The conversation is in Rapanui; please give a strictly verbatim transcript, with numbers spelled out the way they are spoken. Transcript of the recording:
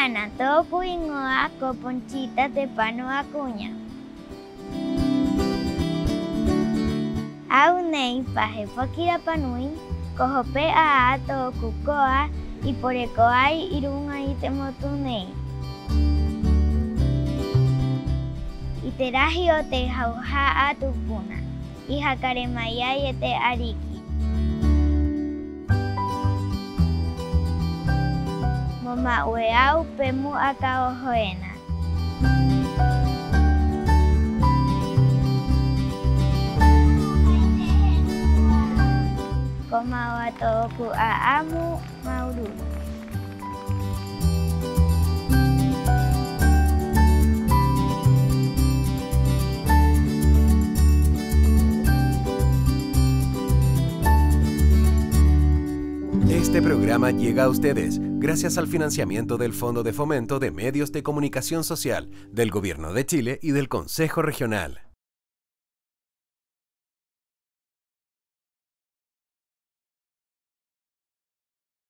'Ana, tō'oku 'īŋoa ko Ponchita Tepano Acuña. A au nei pa he poki rapa nui ko hope'a 'ā tō'oku koa i poreko ai 'i ruŋa i te motu nei. 'I te rahi o te hauha'a tupuna i haka rē mai ai e te 'ariki. Mo ma'u e au pe mu'a ka oho ena. Ko mao a tō'oku 'a'amu. Māuru-uru. Este programa llega a ustedes gracias al financiamiento del Fondo de Fomento de Medios de Comunicación Social del Gobierno de Chile y del Consejo Regional.